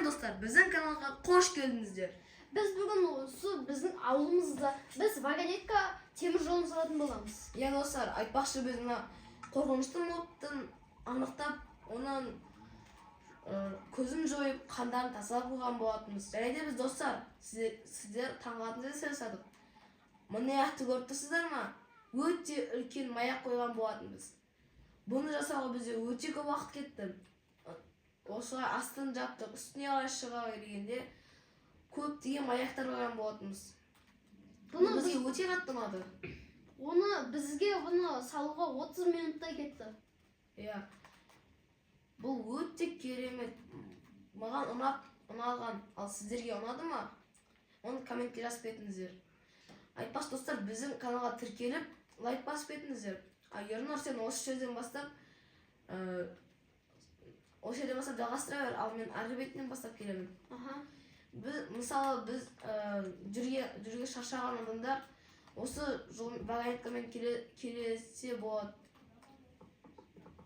Достар, біздің каналға қош келдіңіздер. Біз бүгін осы біздің ауылымызда біз вагонетка темір жолын салатын боламыз. Иә, достар, айтпақшы, біз мына қорқынышты мобтың анықтап, оның көзін жойып, қандарын тазалап қойған болатынбыз. Және де біз, достар, сіздер таңғалатын нәрсе жасадық. Мына аяқты көріп тұрсыздар ма? Өте үлкен маяк қойған болатынбыз. Бұны жасауға бізде өте көп уақыт кетті. Осылай астын жаптық, үстіне қарай шыға бергенде көптеген маяктар қойған болатынбыз. Бұны Бұл бізге өте қатты ұнады. Оны бізге бұны салуға 30 минуттай кетті. Иә. Бұл өте керемет. Маған ұнап, ұнаған. Ал сіздерге ұнады ма? Оны комментке жазып кетіңіздер. Айтпақшы, достар, біздің каналға тіркеліп, лайк басып кетіңіздер. А Ернұр, сен осы жерден бастап, жалғастыра бер, ал мен арғы бетінен бастап келемін. Аха. Біз, мысалы, біз жүруге шаршаған адамдар осы жол вагонеткамен келесе болады.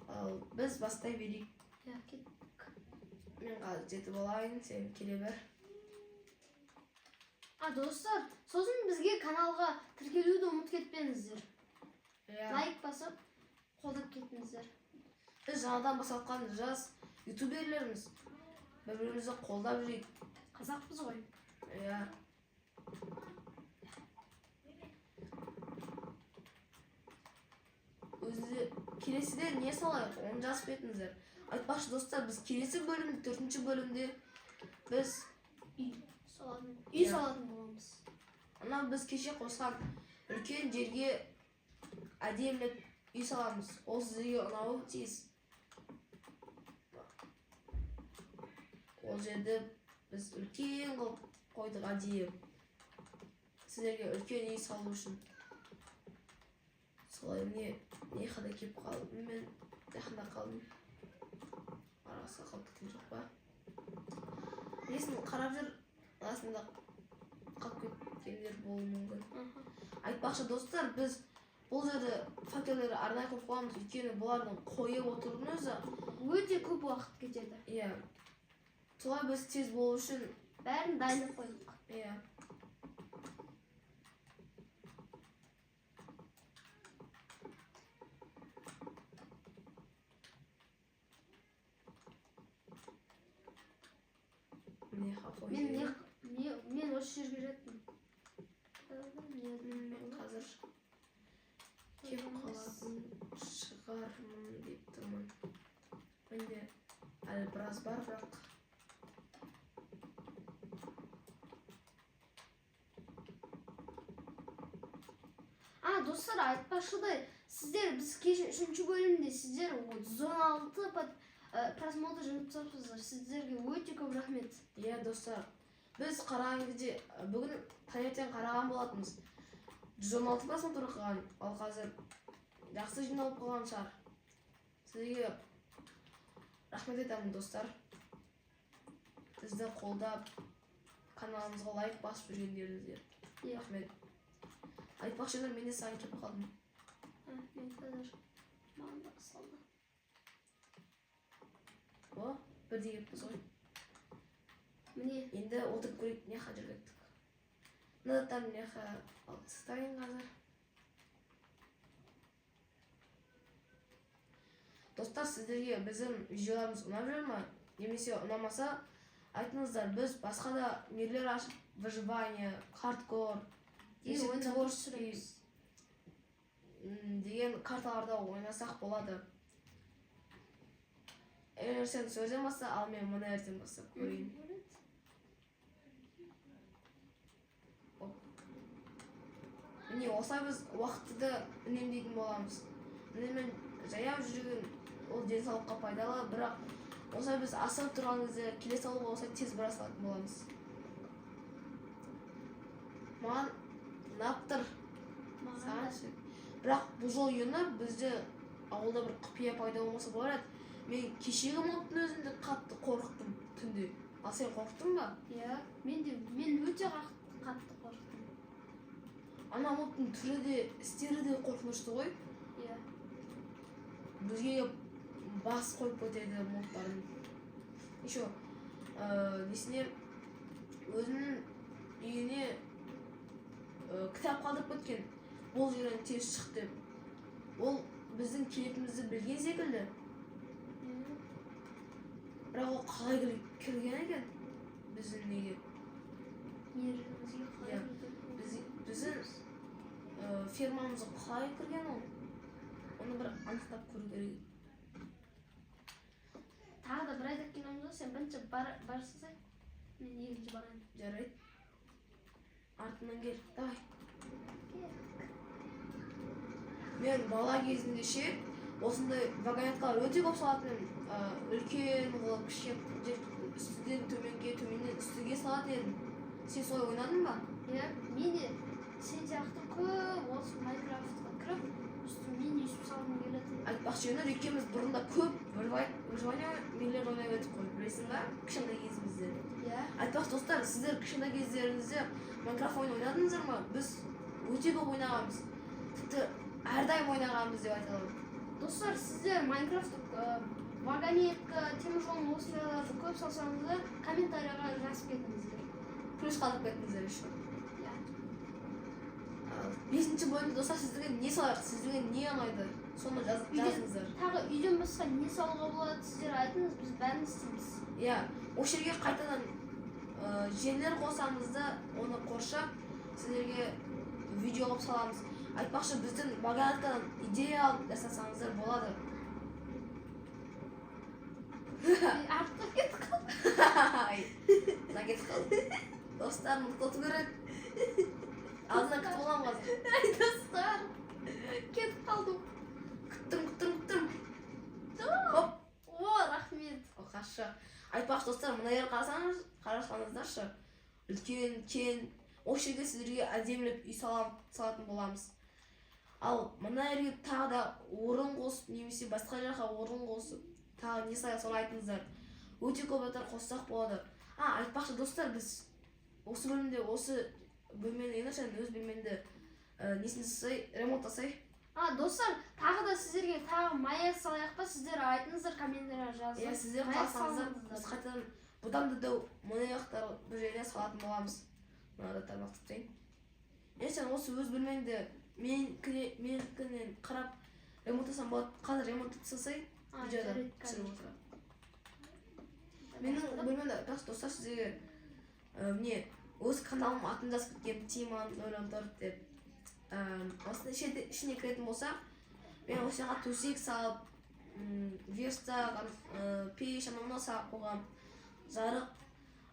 Ал біз бастай берейік. Иә, кет. Мен қазір жетіп алайын, сен келе бер. А, достар, сосын бізге каналға тіркелуді ұмытып кетпеңіздер. Иә. Лайк басып, қолдап кетіңіздер. Біз жаңадан бастап жатқан жас ютуберлерміз. Бір бірімізді қолдап жүрейік. Қазақпыз ғой. Иә. Өзі келесіде не салайық, оны жазып кетіңіздер. Айтпақшы, достар, біз келесі бөлімде, төртінші бөлімде біз Үй салатын. Үй Иә. салатын боламыз. ана біз кеше қосқан үлкен жерге әдемілеп үй саламыз. Ол сіздерге ұнауы тиіс. Ол жерді біз үлкен қылып қойдық әдейі. Сіздерге үлкен үй салу үшін. Солай, міне, не қада келіп қалдым мен, жақында қалдым. Арасы қалып кеткен жоқ па? Несін қарап жүр, арасында қалып кеткендер болуы мүмкін. Аха. Айтпақшы, достар, біз бұл жерде факелдерді арнайы қойып қоямыз, өйткені бұлардың қойып отырудың өзі Өте көп уақыт кетеді. Иә. Солай біз тез болу үшін Бәрін дайындап қойдық. Иә. Міне, қойып Мен жіберейін. мен осы жерге жеттім. Мен қазір келіп қалатын шығармын деп тұрмын. Менде әлі біраз бар, бірақ А, достар, айтпақшыдай, сіздер біз кеше үшінші бөлімде сіздер 116 просмотр жинап тастапсыздар. Сіздерге өте көп рахмет. Иә, достар, біз қараған кезде, бүгін таңертең қараған болатынбыз, 116 просмотр қалған. Ал қазір жақсы жиналып қалған шығар. Сізге рахмет айтамын, достар, бізді қолдап, каналымызға лайк басып жүргендеріңізге. Иә. Рахмет. Айтпақшы, Ернар, мен де саған келіп қалдым. А, мен қазір маған да салды. О, бірдей келіппіз ғой. Міне. Енді отырып көрейік. Мына жаққа жүріп кеттік. Мына заттарды мына жаққа алып тастайын қазір. Достар, сіздерге біздің видеоларымыз ұнап жүр ма, немесе ұнамаса, айтыңыздар. Біз басқа да нелер ашып, выживание, хардкор деген немесе ойындар творческий түсіреміз. Деген карталарда ойнасақ болады. Егер сен сол жерден баста, ал мен мына жерден бастап көрейін. Міне, осылай біз уақытты да үнемдейтін боламыз. Міне, мен жаяу жүрген, ол денсаулыққа пайдалы, бірақ осылай біз асығып тұрған кезде келе салуға, осылай тез бара салатын боламыз. Маған ұнап тұр. Маған Саған да. ше? Бірақ бұл жолы, Ернар, бізде ауылда бір құпия пайда болмаса болар еді. Мен кешегі мобтың өзінде қатты қорықтым түнде. Ал сен қорықтың ба? Иә, мен де, мен өте қатты қорықтым. Ана мобтың түрі де, істері де қорқынышты ғой. Иә. Бізге бас қойып кетеді мобтардың. Еще несіне, өзінің үйіне кітап қалдырып кеткен, бұл жерден тез шық деп. Ол біздің келетінімізді білген секілді, бірақ ол қалай кірген екен біздің неге? Жерімізге қалай Иә. кірген? Біздің фермамызға қалай кірген ол? Оны бір анықтап көру керек. Тағы да бір айдап келеміз ғой. Сен бірінші бар, барсың, мен екінші барайын. Жарайды, артынан кел, давай. Мен бала кезімде ше, осындай вагонеткалар өте көп салатын едім. Үлкен қылып, кішкене жер, үстіден төменге, төменнен үстіге салатын едім. Сен солай ойнадың ба? Иә, мен де сен сияқты көп осы Майнкрафтқа кіріп, үстімен өйстіп салғым келетін. Айтпақшы, Өнер екеуміз бұрында көп выживание нелер ойнап едік қой, білесің ба, кішкентай кезімізде? Иә. Айтпақшы, достар, сіздер кішкентай кездеріңізде Майнкрафт ойын ойнадыңыздар ма? Біз өте көп ойнағанбыз, тіпті әрдайым ойнағанбыз деп айта аламын. Достар, сіздер Майнкрафт вагонетка, теміржолдың осындайларды көп салсаңыздар, комментарийға жазып кетіңіздер. Плюс қалдырып кетіңіздер еще. Иә. Ал, бесінші бөлімде, достар, сіздерге не салайық, сіздерге не ұнайды, соны жазыңыздар. Тағы үйден басқа не салуға болады, сіздер айтыңыз, біз бәрін істейміз. Иә, осы жерге қайтадан жерлер қосамыз да, оны қоршап, сіздерге видео қылып саламыз. Айтпақшы, біздің вагонеткадан идея алып жасасаңыздар болады. Артқа кетіп қалдым. Ай, мына кетіп қалды, достар, ұмытып керек, алдынан күтіп аламын қазір. Ай, достар, кетіп қалдым. Күттім, күттім, күттім, хоп. О, рахмет. Оқашы. Айтпақшы, достар, мына жерге қарасаңыз, қарасаңыздаршы, үлкен, кең. Осы жерге сіздерге әдемілеп үй салатын боламыз. Ал мына жерге тағы да орын қосып немесе басқа жаққа орын қосып, тағы не салайық, соны айтыңыздар. Өте көп заттар қоссақ болады. А, айтпақшы, достар, біз осы бөлімде осы бөлмені, енді сен өз бөлмеңді несін жасай, ремонт жасай. А, достар, тағы да сіздерге тағы маяк салайық па? Сіздер айтыңыздар, комментарийға жазып. Иә, сіздер Маяк қалсаңыздар, салыңыздар. біз қайтадан бұдан да дәу мына бір жеріне салатын боламыз. Мына заттарды лақтырып тастайын. Енді сен осы өз бөлмеңді менікінен қарап ремонттасаң болады. Қазір ремонт жасай, А, видеода жарайды, түсіріп қазір. отырамын. Менің бөлмемде, бірақ, достар, сіздерге міне, өз каналымның атын жазып кеткенмін, Тиман 014 деп. Осының ішіне кіретін болсақ, мен осы жаққа төсек салып, верстак, пеш, анау мынау салып қойғанмын, жарық.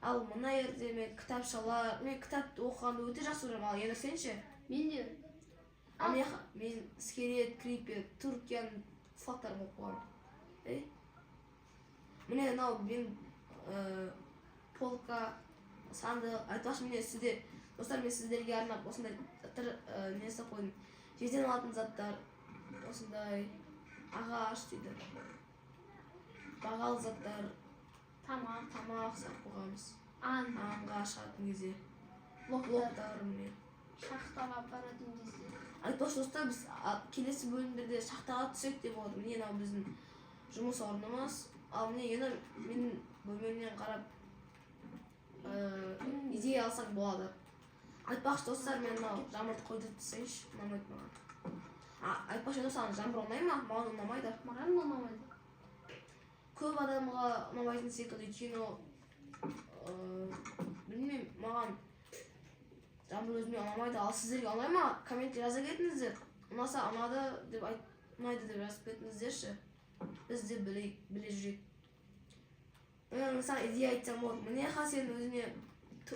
Ал мына жерде мен кітапшалар, мен кітап оқығанды өте жақсы көремін. Ал енді сен ше? Мен де. Ал мен скелет, крипер, Түркияның флагтарын қойып қойғанмын. Ей, міне, мынау мен полка, сандық. Айтпақшы, міне, сізде, достар, мен сіздерге арнап осындай заттар не жасап қойдым, жерден алатын заттар, осындай ағаш дейді, бағалы заттар. Тамақ. Тамақ салып қойғанбыз. Аң. Аңға шығатын кезде. Блоктар. Блоктар, міне. Шахтаға баратын кезде. Айтпақшы, достар, біз келесі бөлімдерде шахтаға түссек те болады. Міне, мынау біздің жұмыс орнымыз. Ал міне, енді менің бөлмемнен қарап идея алсаң болады. Айтпақшы, достар, мен мынау жаңбырды қойдырып тастайыншы, ұнамайды маған. А, айтпақшы, енді саған жаңбыр ұнай ма? Маған ұнамайды. Маған да ұнамайды. Көп адамға ұнамайтын секілді, өйткені ол білмеймін, маған жаңбыр өзіме ұнамайды. Ал сіздерге ұнай ма? Комментте жаза кетіңіздер. Ұнаса, ұнады деп айт, ұнайды деп жазып кетіңіздерші, біз де білейік, біле жүрейік. Мен саған идея айтсам болады. Мына жаққа сен өзіңе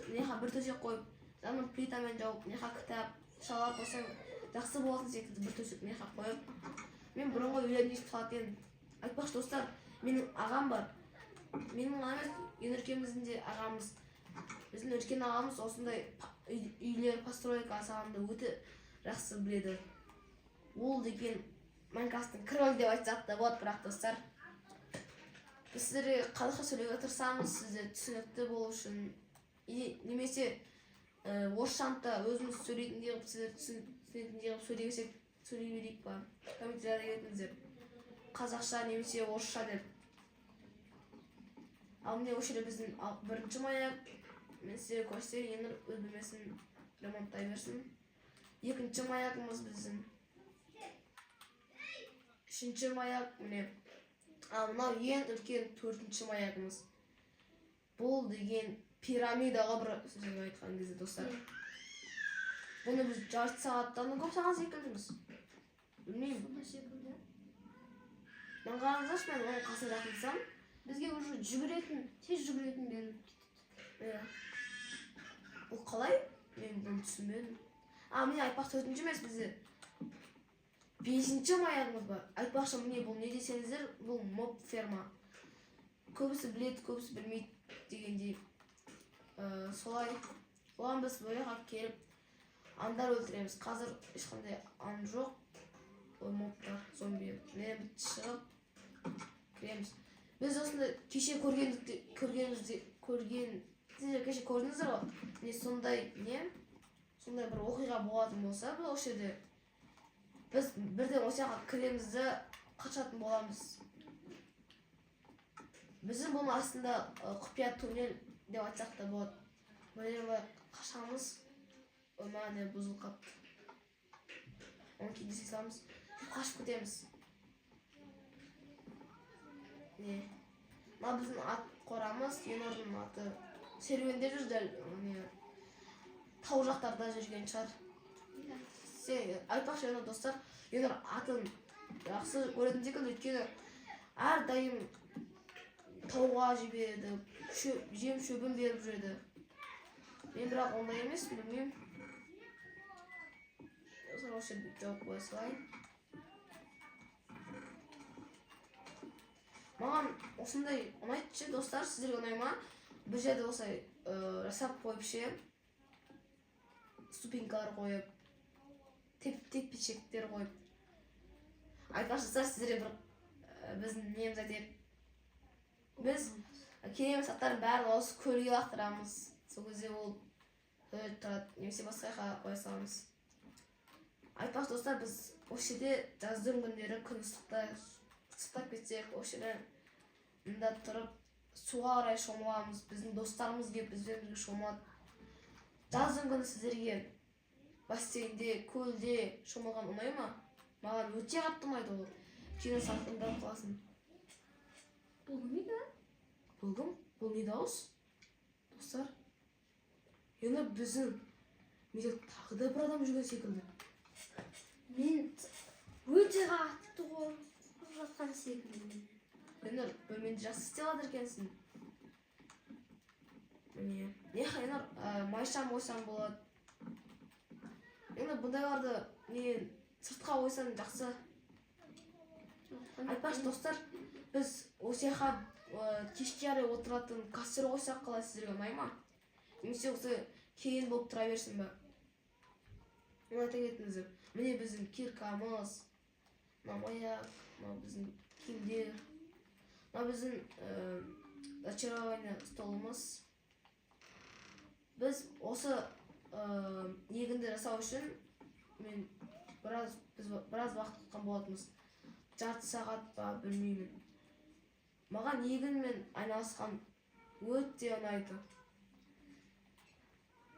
мына жаққа бір төсек қойып, жанын плитамен жауып, мына жаққа кітап шалар қойсаң, жақсы болатын секілді. Бір төсек мына жаққа қойып, мен бұрынғы үйлерімде өйстіп салатын едім. Айтпақшы, достар, менің ағам бар, менің ғана емес, Өнеркеміздің де ағамыз, біздің үлкен ағамыз осындай үйлер постройка жасағанды өте жақсы біледі. Ол деген Майнкрафттың король деп айтсақ та болады. Бірақ, достар, біз сіздерге қазақша сөйлеуге тырысамыз, сіздер түсінікті болу үшін, и немесе орысшаны да өзіміз сөйлейтіндей қылып, сіздер түсінетіндей қылып сөйлесек, сөйлей берейік па? Комментарий кетіңіздер, қазақша немесе орысша деп. Ал міне, осы жерде біздің бірінші маяк. Мен сіздерге көрсетейін. Енді өз бөлмесін ремонттай берсін. Екінші маягымыз біздің. Үшінші маяк міне. Ал мынау ең үлкен төртінші маягымыз. Бұл деген пирамида ғой, бір сөзбен айтқан кезде, достар. Бұны біз жарты сағаттан да көп салған секілдіміз, білмеймін. Сондай секілді. Маған қараңыздаршы, мен оның қасына жақындасам, Бізге уже жүгіретін, тез жүгіретін беріліп кетеді. Иә, бұл қалай, мен бұны түсінбедім. А, міне, айтпақшы, төртінші емес, бізде бесінші маягымыз бар. Айтпақшы, міне, бұл не десеңіздер, бұл моб ферма. Көбісі біледі, көбісі білмейді дегендей. Солай, оған біз бұл жаққа келіп аңдар өлтіреміз. Қазір ешқандай аң жоқ, ой, мобтар, зомби. Міне, біз шығып кіреміз. Біз осындай кеше көргенімізде, көрген, сіздер кеше көрдіңіздер ғой, міне, сондай не, сондай бір оқиға болатын болса, бұл осы жерде біз бірден осы жаққа кіреміз де, қашатын боламыз. Біздің бұның астында құпия туннель деп айтсақ та болады. Мына былай қашамыз. Ой, мына бұзылып қалыпты, оны кейін жасай саламыз. Қашып кетеміз. Не, мына біздің ат қорамыз. Енордың аты серуендеп жүр, дәл не, тау жақтарда жүрген шығар. Сен, айтпақшы, Енор, достар, Енор атын жақсы көретін секілді, өйткені әрдайым тауға жібереді, шөп, жем шөбін беріп жүреді. Мен бірақ ондай емеспін, білмеймін. Достар, осы жерде жауып қоя салайын. Маған осындай ұнайды ше, достар, сіздерге ұнай ма? Бір жерде осылай жасап қойып ше, ступенькалар қойып, тепкішектер қойып. Айтпақшы, достар, сіздерге бір біздің неміз айтайық. Біз керемет заттардың бәрін осы көлге лақтырамыз. Сол кезде ол көлде тұрады немесе басқа жаққа қоя саламыз. Айтпақшы, достар, біз осы жерде жаздың күндері, күн ыстықта, ыстықтап кетсек, осы жерде мында тұрып суға қарай шомыламыз. Біздің достарымыз келіп бізбен бірге шомылады. Жаздың күні сіздерге бассейнде, көлде шомылған ұнай ма? Маған өте қатты ұнайды ол, өйткені салқындап қаласың. Бұл кім екен? Бұл кім? Бұл не дауыс, достар? Енді біздің мектепте тағы да бір адам жүрген секілді. Мен өте қатты қорқып жатқан секілдімін. Енор, бөлмеңді жақсы істеп жатыр екенсің. Міне, не, Енор, майшам қойсаң болады. Енді бұндайларды не, сыртқа қойсаң жақсы. Айтпақшы, достар, біз осы жаққа кешке қарай отыратын костер қойсақ қалай, сіздерге ұнай ма? Немесе осы кейін болып тұра берсін ба? Оны айта кетіңіздер. Міне, біздің киркамыз, мына маяк, мынау біздің киімдер, мынау біздің зачарование столымыз. Біз осы егінді жасау үшін мен біраз, біз біраз уақыт құртқан болатынбыз, жарты сағат па, білмеймін. Маған егінмен айналысқан өте ұнайды.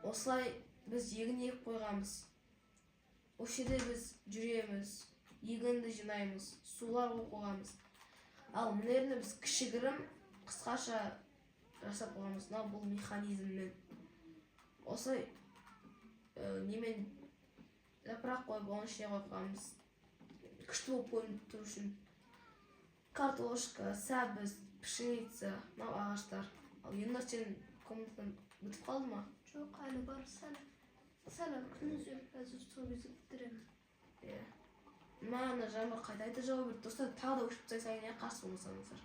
Осылай біз егін егіп қойғанбыз. Осы жерде біз жүреміз, егінді жинаймыз, сулар қойып қойғанбыз. Ал мына жеріне біз кішігірім, қысқаша жасап қойғанбыз. Мынау бұл механизммен осылай немен жапырақ қойып, оның ішіне қойып қойғанбыз, күшті болып көрініп тұру үшін. Картошка, сәбіз, пшеница, мынау ағаштар. Ал енді сенің комнатаң бітіп қалды ма? Жоқ, әлі бар, сәл сәл күтіңіздер, қазір сол кезде бітіремін. Иә, мына жаңбыр қайта қайта жауа берді, достар. Тағы да өшіп тастай салайын, иә, қарсы болмасаңыздар.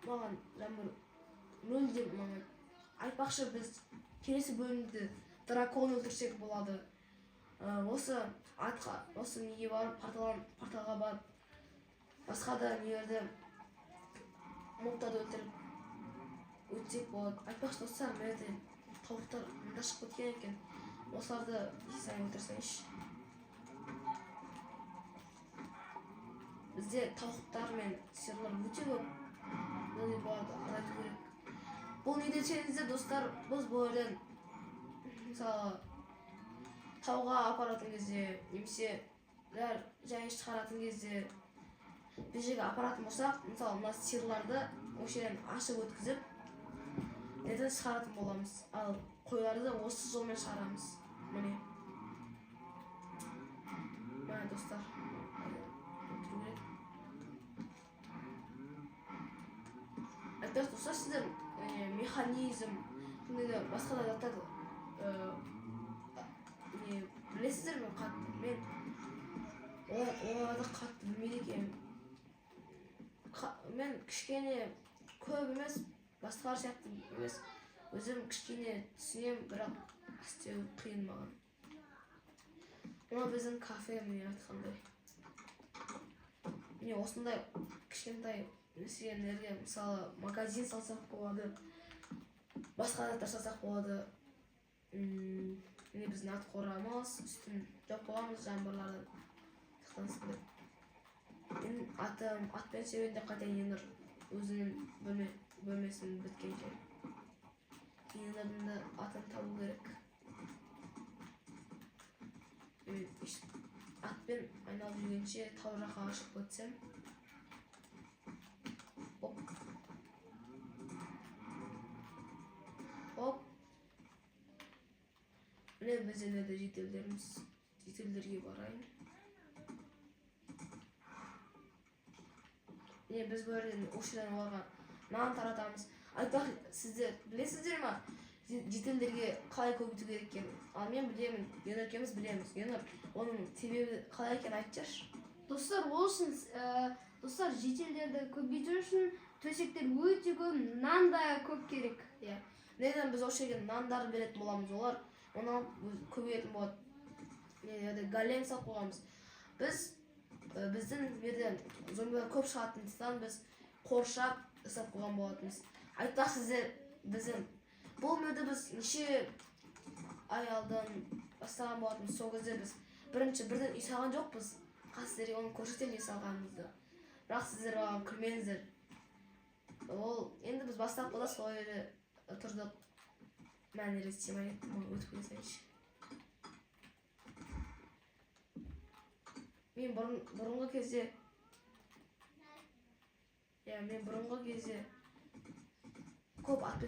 Маған жаңбыр мүлдем ұнамайды. Айтпақшы, біз келесі бөлімде дракон өлтірсек болады. Осы атқа, осы неге барып, порталға барып, басқа да нелерді, мобтарды өлтіріп өтсек болады. Айтпақшы, достар, мына жерде тауықтар мында шығып кеткен екен. Осыларды өлтіре салайыншы. Бізде тауықтар мен сиырлар өте көп. Мынандай болады, азайту керек. Бұл не десеңіздер, достар, біз бұл жерден, мысалы, тауға апаратын кезде немесе бәрі жай шығаратын кезде, бір жерге апаратын болсақ, мысалы, мына сиырларды осы жерден ашып өткізіп, неден шығаратын боламыз. Ал қойларды осы жолмен шығарамыз. Міне, міне, достар, өлтіру керек. Айтпақшы, достар, сіздер механизм сондай да басқа да заттарды не білесіздер ме? Қатты мен оларды қатты білмейді екенмін. Мен кішкене, көп емес, басқалар сияқты емес, өзім кішкене түсінемін, бірақ істеу қиын маған. Мына біздің кафе. Міне, айтқандай, міне, осындай кішкентай нәрселерге, мысалы, магазин салсақ болады, басқа заттар салсақ болады. Міне, біздің ат қорамыз, үстін жауып қойғанбыз жаңбырлардан сақтансын деп. Менің атым атпен серуендеп қайтайын Ернұр өзінің бөлмесін біткенше. Ернұрдың да атын табу керек. Мен атпен айналып жүргенше тау жаққа шығып кетсем. Оп, оп! Міне, біз енді жителдеріміз, жителдерге барайын. Міне, біз бұл жерден, осы жерден оларға нан таратамыз. Айтпақ, сіздер білесіздер ма жителдерге қалай көбейту керек екенін? Ал мен білемін, Ернұр екеуміз білеміз. Ернұр, оның себебі қалай екенін айтып жіберші. Достар, ол үшін достар, жителдерді көбейту үшін төсектер өте көп, нан да көп керек. Иә, неден біз осы жерге нандар беретін боламыз, олар оны алып көбейетін болады. Не жерде голем салып қойғанбыз біз. Біздің жерден зомбилар көп шығатындықтан, біз қоршап жасап қойған болатынбыз. Айтпақ, сіздер, біздің бұл мөрді біз неше ай алдын бастаған болатынбыз. Сол кезде біз бірінші бірден үй салған жоқпыз. Қазір сіздерге оны көрсетемін, үй салғанымызды, бірақ сіздер оған күлмеңіздер. Ол енді біз бастапқыда сол жерде тұрдық. Мәнері істемей кеттім ғой, өтіп кете салайыншы. Мен бұрынғы кезде, иә, мен бұрынғы кезде көп атпен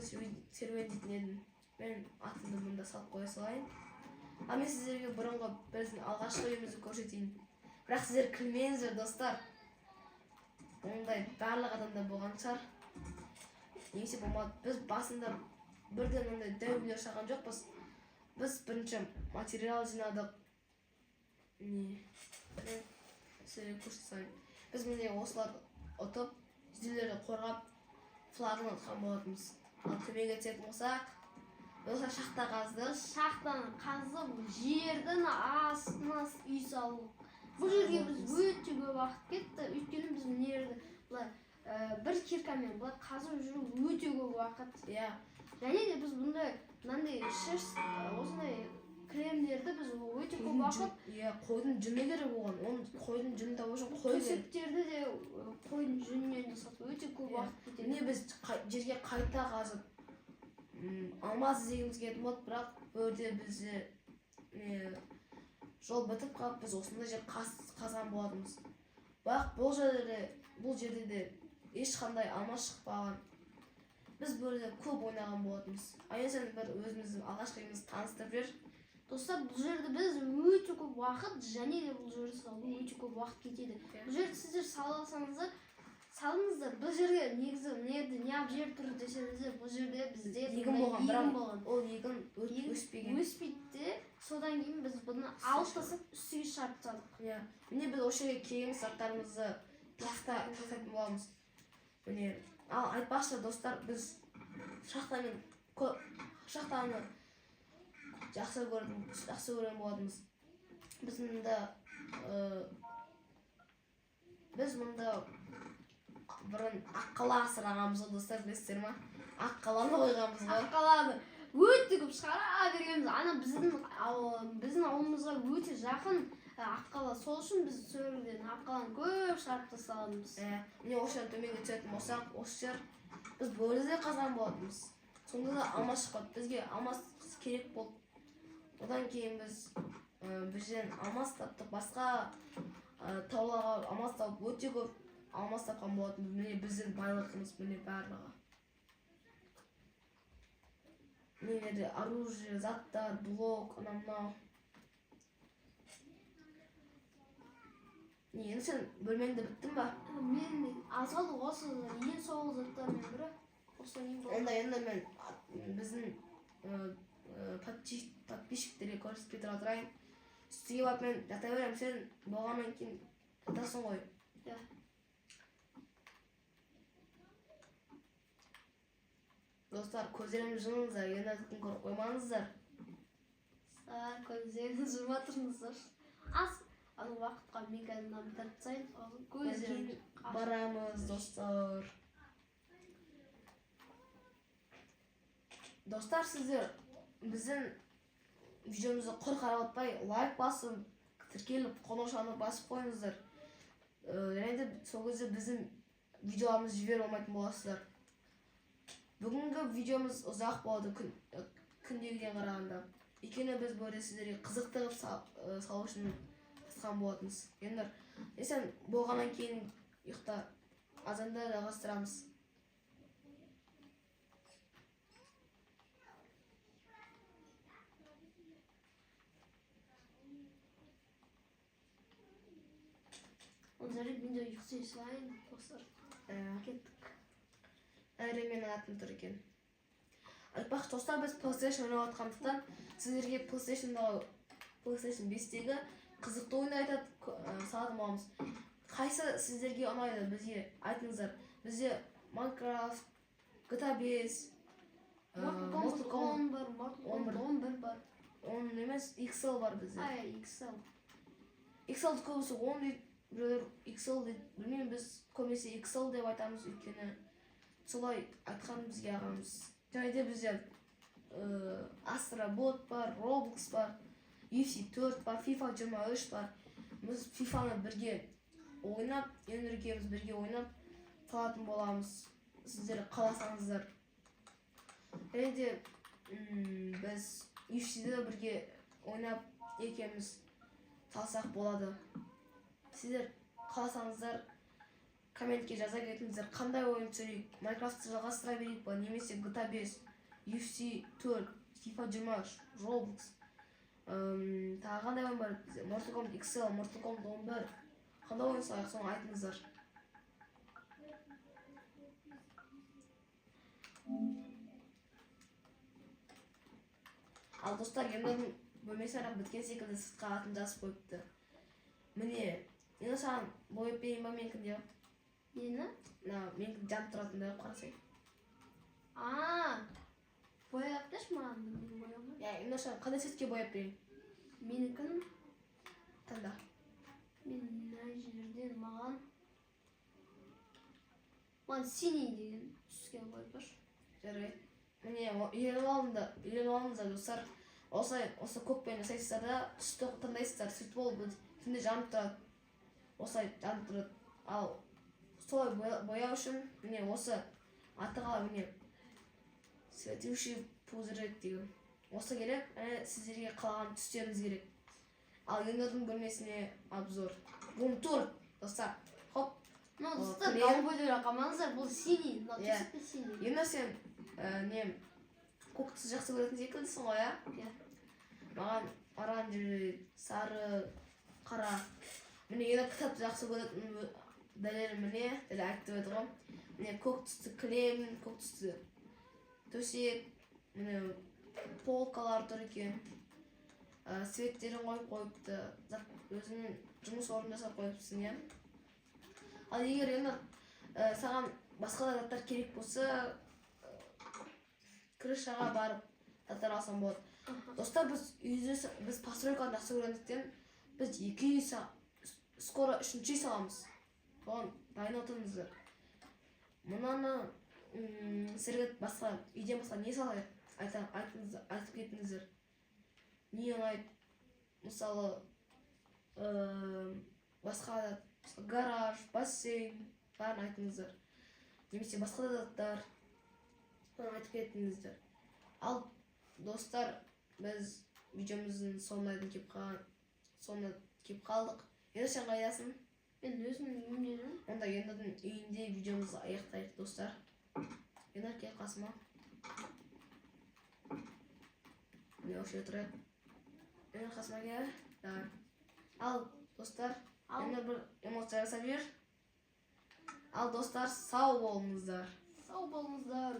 серуендейтін едім. Мен атымды мұнда салып қоя салайын. Ал мен сіздерге бұрынғы біздің алғашқы үйімізді көрсетейін, бірақ сіздер күлмеңіздер, достар. Ондай барлық адамда болған шығар немесе болмады. Біз басында бірден ондай дәу үйлер салған жоқпыз. Біз бірінші материал жинадық. Не, мен сіздерге көрсете салайын. Біз, міне, осыларды ұтып, жителдерді қорғап, флагын ұтқан болатынбыз. Ал төменге түсетін болсақ, осылай шахта қаздық. Шахтаны қазып, жердің астына үй салдық. Бұл жерге біз өте көп уақыт кетті, өйткені біз мына жерді былай бір киркамен былай қазып жүру өте көп уақыт. Және де біз бұндай мынандай шерсть, осындай кремдерді біз өте көп уақыт Иә, қойдың жүні керек оған. Оны, қойдың жүнін табу үшін қой керек. Төсектерді де қойдың жүнінен жасадық, өте көп уақыт кетеді. Міне, біз жерге қайта қазып, алмаз іздегіміз келетін болды, бірақ бұл жерде бізде не жол бітіп қалып, біз осындай жер қазған болатынбыз. Бірақ бұл жерде де ешқандай алмаз шықпаған. Біз бұл жерде көп ойнаған болатынбыз. Ал енді сен бір өзіміздің алғашқы үйімізді таныстырып жібер. Достар, бұл жерде біз өте көп уақыт және де бұл жерді салу өте көп уақыт кетеді. Бұл жерді сіздер сала алсаңыздар, салыңыздар. Бұл жерге негізі мына жерде неғып жер тұр десеңіздер, бұл жерде бізде Егін мындай болған, бірақ егін болған. Ол егін Егін өспеген. Өспейді де, содан кейін біз бұны алып тастап, үстіге шығарып тастадық. Иә, міне, біз осы жерге келген заттарымызды тастайтын боламыз. Міне, ал айтпақшы, достар, біз шахтамен шахтаны жақсы көрген болатынбыз. Біз мұнда бұрын аққала асырағанбыз ғой, достар, білесіздер ма? Аққаланы қойғанбыз ғой. Аққаланы өте көп шығара бергенбіз. Ана біздің ауылымызға өте жақын. Аққала. Сол үшін біз серверден аққаланы көп шығарып тастағанбыз. Міне, осы жерден төменге түсетін болсақ, осы жер біз бұл жерде қазған болатынбыз. Сонда да алмас шықпады. Бізге алмас керек болды. Одан кейін біз бір жерден алмас таптық. Басқа тауларға алмас тауып, өте көп алмас тапқан болатынбыз. Міне, біздің байлығымыз, міне, барлығы. Міне, жерде оружие, заттар, блок, анау мынау. Не, енді сен бөлмеңді біттің ба? Мен аз қалды, осы ең соңғы заттардың бірі. Осыдан кейін болды. Онда енді мен біздің подписчиктерге көрсетпей тұра тұрайын. Үстіге барып мен жата беремін, сен болғаннан кейін жатасың ғой. Иә. Достар, көздерімді жұмыңыздар, енді күн көріп қоймаңыздар. Достар, көздеріңізді жұма тұрыңыздар. Аз ана уақытқа мен қазір мынаны бітіріп тастайын. Сосын көздерімді ашып- Барамыз, достар. Достар, сіздер біздің видеомызды құр қарап отпай, лайк басып, тіркеліп, қоңыраушаны басып қойыңыздар. Және де сол кезде біздің видеоларымызды жіберіп алмайтын боласыздар. Бүгінгі видеомыз ұзақ болады күндегіден қарағанда. Өйткені біз бұл жерде сіздерге қызықты қылып салу үшін тырысқан болатынбыз. Енді сен болғаннан кейін ұйықта, азанда жалғастырамыз. Онда жарайды, мен де ұйықтай салайын, достар. Кеттік. Әрі менің атым тұр екен. Айтпақшы, достар, біз PlayStation ойнап жатқандықтан, сіздерге PlayStation'дағы, PlayStation 5-тегі қызықты ойын айтады, салатын боламыз. Қайсы сіздерге ұнайды, бізге айтыңыздар. Бізде Minecraft, GTA 5, Mortal Kombat Mortal Kombat 10 бар, Mortal Kombat 11 бар. 10 емес, XL бар бізде. Ай, XL. XL-ді көбісі 10 дейді, біреулер XL дейді. Білмеймін, біз көбінесе XL деп айтамыз, өйткені солай айтқан бізге ағамыз. Және де бізде Astro Bot бар, Roblox бар, UFC 4 бар, FIFA 23 бар. Біз FIFA-ны бірге ойнап, Енұр екеуміз бірге ойнап салатын боламыз. Сіздер қаласаңыздар. Және де біз UFC-ді бірге ойнап екеуміз салсақ болады. Сіздер қаласаңыздар, комментке жаза кетіңіздер, қандай ойын түсірейік, Майнкрафтты жалғастыра берейік па, немесе GTA 5, UFC 4, FIFA 23, Roblox, тағы қандай ойын бар бізде? Mortal Kombat XL, Mortal Kombat 11, қандай ойын салайық, соны айтыңыздар. Ал достар, Ернардың бөлмесі аяқ біткен секілді, сыртқа атын жазып қойыпты. Міне, енді саған бояп берейін ба менікін деп? Нені? Мына менікі жанып тұратындай қылып қарасай. А, бояп берші маған, мен боямаймын. Иә, енді саған қандай цветке бояп берейін? Менікін Таңда. Мен мына жерден маған синий деген түске бояп берші. Жарайды. Міне, үйреніп алыңдар, үйреніп алыңыздар, достар. Осылай осы көкпен жасайсыздар да, түсті таңдайсыздар. Сөйтіп ол түнде жанып тұрады. Осылай жанып тұрады. Ал солай бояу үшін міне, осы аты қалай, міне, светящий пузырек деген осы керек. Және сіздерге қалаған түстеріңіз керек. Ал Ернұрдың бөлмесіне обзор, рум тур, достар, хоп. Мына, О, достар, клей. Голубой деп қалмаңыздар, бұл синий, мына Иә. төсек те синий. Енді сен не, көк түсті жақсы көретін секілдісің ғой, иә? Иә. Маған оранжевый, сары, қара. Міне, енді кітапты жақсы көретін дәлел, міне, дәл айтып еді ғой. Міне, көк түсті кілем, көк түсті төсек, міне, полкалар тұр екен. Светтерін қойып қойыпты. Өзінің жұмыс орнын жасап қойыпсың, иә. Ал егер енді саған басқа да заттар керек болса, крышаға барып заттар алсаң болады. Достар, біз үйде біз постройканы жақсы көргендіктен, біз екі үй скоро үшінші үй саламыз. Соған дайын отырыңыздар. Мынаны сіздерге басқа үйден басқа не салайық? Айтыңыздар, айтып кетіңіздер. Не ұнайды? Мысалы, Басқа да гараж, бассейн, бәрін айтыңыздар. Немесе басқа да заттар, соны айтып кетіңіздер. Ал, достар, біз видеомыздың соңына келіп қалдық. Енді сен қайдасың? Мен өзімнің үйімде жүрмін. Онда Ернардың үйінде видеомызды аяқтайық, достар. Ернар, кел қасыма. Міне, осы жерде тұрайық. Ернар, қасыма кел. Давай. Ал, достар, Ал. Ернар, бір эмоция жасап жібер. Ал, достар, сау болыңыздар. Сау болыңыздар.